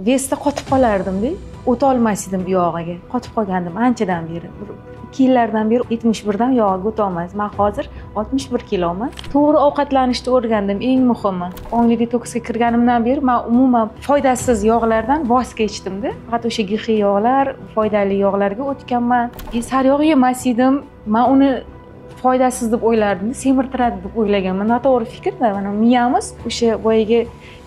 Вес da qotib qolardim-da, o'ta olmas edim u yog'iga. Qotib qolgandim anchadan beri. 2 yillardan beri 71 dan yog'iga o'ta olmas. Men hozir 61 kiloman. To'g'ri ovqatlanishni o'rgandim, eng muhimi. Ongli detoksga kirganimdan beri men umuman foydasiz yog'lardan voz kechdim-da. Faqat o'sha gihi yog'lar, foydali yog'larga o'tganman. Sariyog' yemas edim. Men uni foydasiz deb o'ylardim, semirtiradi deb o'ylaganman. Noto'g'ri fikrda. Mana miyamiz o'sha boyagi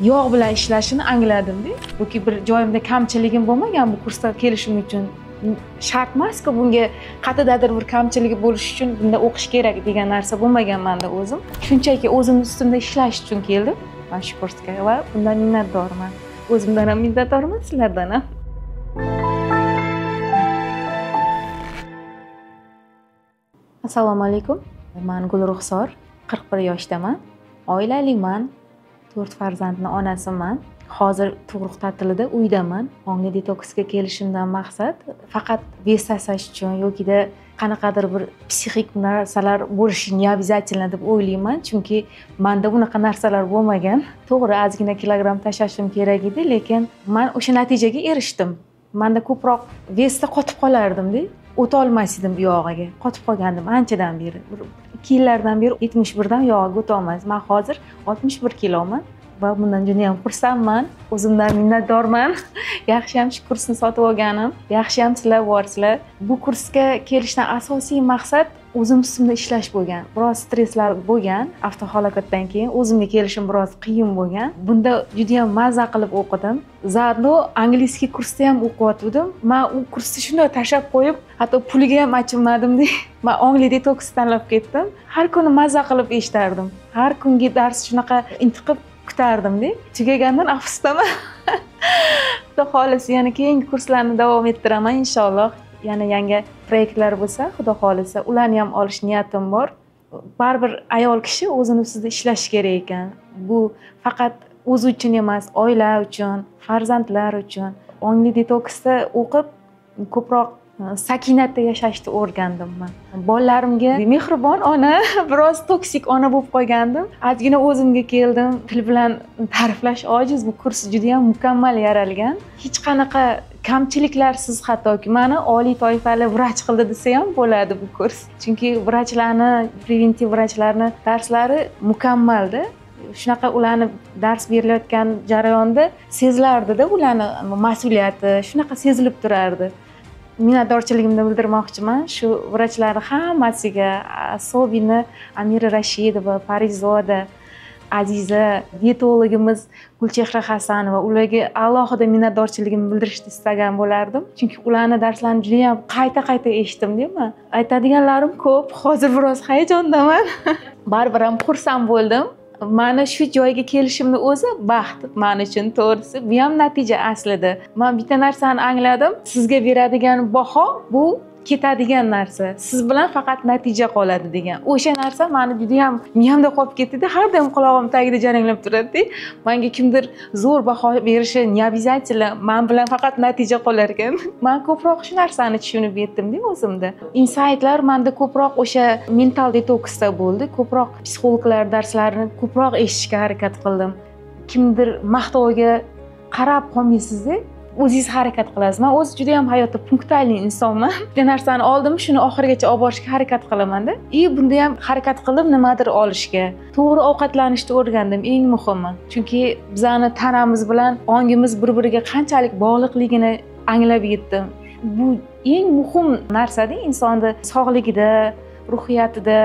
yog' bilan ishlashini angladim-da. Yoki bir joyimda kamchiligim bo'lmagan bu kursga kelishim uchun. Shart emas-ku bunga qayerdadir bir kamchiligi bo'lishi uchun bunda o'qish kerak degan narsa bo'lmagan menda o'zim. Shunchaki o'zim ustimda ishlash uchun keldim mana shu kursga va bundan minnatdorman. O'zimdan ham minnatdorman, sizlardan ham. Assalomu alaykum. Men Gulruxsor, 41 yoshdaman. Oilaliman, 4 farzandning onasiman. Hozir tug'ruq ta'tilida uydaman. Ongli detoksga kelishimdan maqsad faqat vес tashlash uchun yokida qanaqadir bir psixik narsalar bo'lishi не обязательно deb o'ylayman, chunki menda bunaqa narsalar bo'lmagan. To'g'ri, ozgina kilogramm tashlashim kerak edi, lekin men o'sha natijaga erishdim. Menda ko'proq вес da qotib qolardim-da, o'ta olmas edim u yog'iga. Qotib qolgandim anchadan beri. 2 yillardan beri 71 dan yog'iga o'ta olmas. Men hozir 61 kiloman. Va bundan juda ham xursandman, o'zimdan minnatdorman. Yaxshi ham shu kursni sotib olganim, yaxshi ham sizlar borsizlar. Bu kursga kelishdan asosiy maqsad o'zim ustimda ishlash bo'lgan. Biroz stresslar bo'lgan, avtohalokatdan keyin o'zimga kelishim biroz qiyin bo'lgan. Bunda juda ham mazza qilib o'qidim. Заодно angliyskiy kursda ham o'qiyotgandim. Men u kursni shunday tashlab qo'yib, hatto puliga ham achinmadim-da. Men ongli detoks tanlab ketdim. Har kuni mazza qilib eshitardim. Har kungi dars shunaqa intiqib kutardim-da. Tugagandan afsusdaman. Xudo xohlasa yana keyingi kurslarni davom ettiraman inshaalloh. Yana yangi proyektlar bo'lsa, Xudo xohlasa ularni ham olish niyatim bor. Baribir ayol kishi o'zini ustida ishlashi kerak ekan. Bu faqat o'zi uchun emas, oila uchun, farzandlar uchun. Ongli detoksda o'qib ko'proq sakinatda yashashni o'rgandim men. Bolalarimga mehribon ona, biroz toksik ona bo'lib qolgandim. Ozgina o'zimga keldim. Til bilan ta'riflash ojiz, bu kurs juda ham mukammal yaralgan. Hech qanaqa kamchiliklarsiz, hattoki meni oliy toifali vrach qildi desa ham bo'ladi bu kurs. Chunki vrachlarni, preventiv vrachlarni darslari mukammalda. Shunaqa ularni dars berilayotgan jarayonda sezilardi-da ularni mas'uliyati, shunaqa sezilib turardi. Minnatdorchiligimni bildirmoqchiman shu vrachlarni hammasiga, asobini Amira Rashidova, Parizoda, Aziza, dietologimiz Gulchehra Hasanova, ularga alohida minnatdorchiligimni bildirishni istagan bo'lardim. Chunki ularni darslarini juda ham qayta-qayta eshitdim, deyman. Aytadiganlarim ko'p, hozir biroz hayajondaman. Baribir ham xursand bo'ldim. Mana shu joyga kelishimni o'zi baxt men uchun, to'g'risi. Bu ham natija aslida. Men bitta narsani angladim. Sizga beradigan baho bu ketadigan narsa. Siz bilan faqat natija qoladi degan. O'sha narsa meni juda ham miyamda qolib ketdi-da, har doim qulog'im tagida jaranglab turadi-da. Menga kimdir zo'r baho berishi не обязательно, men bilan faqat natija qolar ekan. Men ko'proq shu narsani tushunib yetdim-da o'zimda. Insaytlar menda ko'proq o'sha mental detoksda bo'ldi. Ko'proq psixologlar darslarini ko'proq eshitishga harakat qildim. Kimdir maqtovga qarab qolmaysiz-da. O'zingiz harakat qilasiz. Men o'zi juda ham hayotda punktualli insonman. Bitta narsani oldim, shuni oxirigacha olib borishga harakat qilaman-da. И bunda ham harakat qildim nimadir olishga. To'g'ri ovqatlanishni o'rgandim, eng muhimi. Chunki bizani tanamiz bilan ongimiz bir-biriga qanchalik bog'liqligini anglab yetdim. Bu eng muhim narsa-da insonni sog'ligida, ruhiyatida,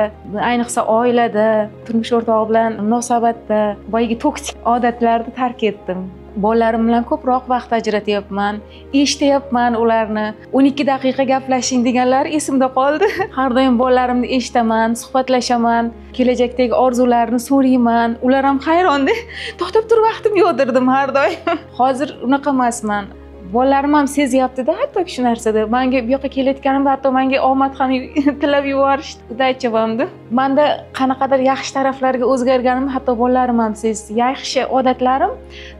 ayniqsa oilada, turmush o'rtog'i bilan munosabatda boyagi toksik odatlarni tark etdim. Bolalarim bilan ko'proq vaqt ajratyapman, eshityapman ularni. 12 daqiqa gaplashing deganlari esimda qoldi. Har doim bolalarimni eshitaman, suhbatlashaman, kelajakdagi orzularini so'rayman. Ular ham hayronda. To'xtab tur, vaqtim yo'q derdim har doim. Hozir unaqa emasman. Bolalarim ham sezyapti-da hatto shu narsada. Menga bu yoqqa kelayotganimda hatto menga omad ham tilab yuborishdi. Udaycha bo'ldi. Menda qanaqadir yaxshi taraflarga o'zgarganimni hatto bolalarim ham sezdi. Yaxshi odatlarim,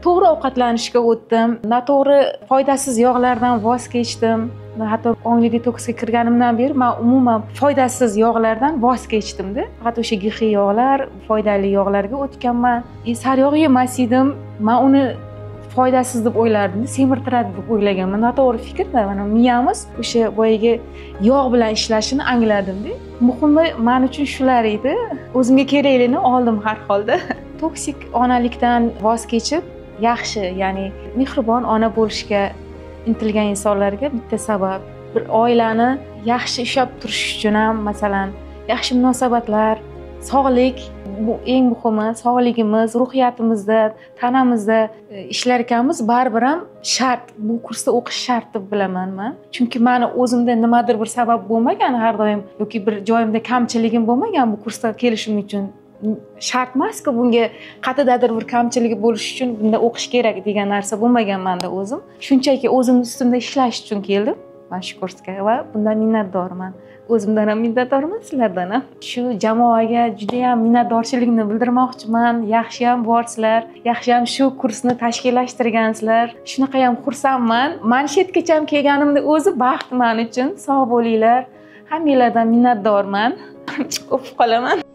to'g'ri ovqatlanishga o'tdim, noto'g'ri foydasiz yog'lardan voz kechdim. Hatto ongli detoksga kirganimdan beri men umuman foydasiz yog'lardan voz kechdim-da. Faqat o'sha gihi yog'lar, foydali yog'larga o'tganman. Sariyog' yemas edim. Men uni foydasiz deb o'ylardim, semirtiradi deb o'ylaganman. Noto'g'ri fikrda. Mana miyamiz o'sha boyagi yog' bilan ishlashini angladimda. Muhimi men uchun shular edi. O'zimga keraklini oldim har holda. Toksik onalikdan voz kechib, yaxshi, ya'ni mehribon ona bo'lishga intilgan insonlarga bitta sabab. Bir oilani yaxshi ushlab turish uchun ham, masalan, yaxshi munosabatlar, sog'lik, bu eng muhimi, sog'ligimiz, ruhiyatimizda, tanamizda ishlar ekanmiz, baribir ham shart, bu kursda o'qish shart deb bilaman men. Chunki meni o'zimda nimadir bir sabab bo'lmagan har doim yoki bir joyimda kamchiligim bo'lmagan bu kursga kelishim uchun. Shart emas-ku bunga qayerdadir bir kamchiligi bo'lishi uchun bunda o'qish kerak degan narsa bo'lmagan menda o'zim. Shunchaki o'zim ustimda ishlash uchun keldim mana shu kursga va bundan minnatdorman. O'zimdan ham minnatdorman, sizlardan ham. Shu jamoaga juda ham minnatdorchiligimni bildirmoqchiman. Yaxshi ham borsizlar, yaxshi ham shu kursni tashkillashtirgansizlar. Shunaqa ham xursandman. Mana shu yergacha ham kelganimni o'zi baxt men uchun. Sog' bo'linglar. Hammanglardan minnatdorman. O'pib qolaman.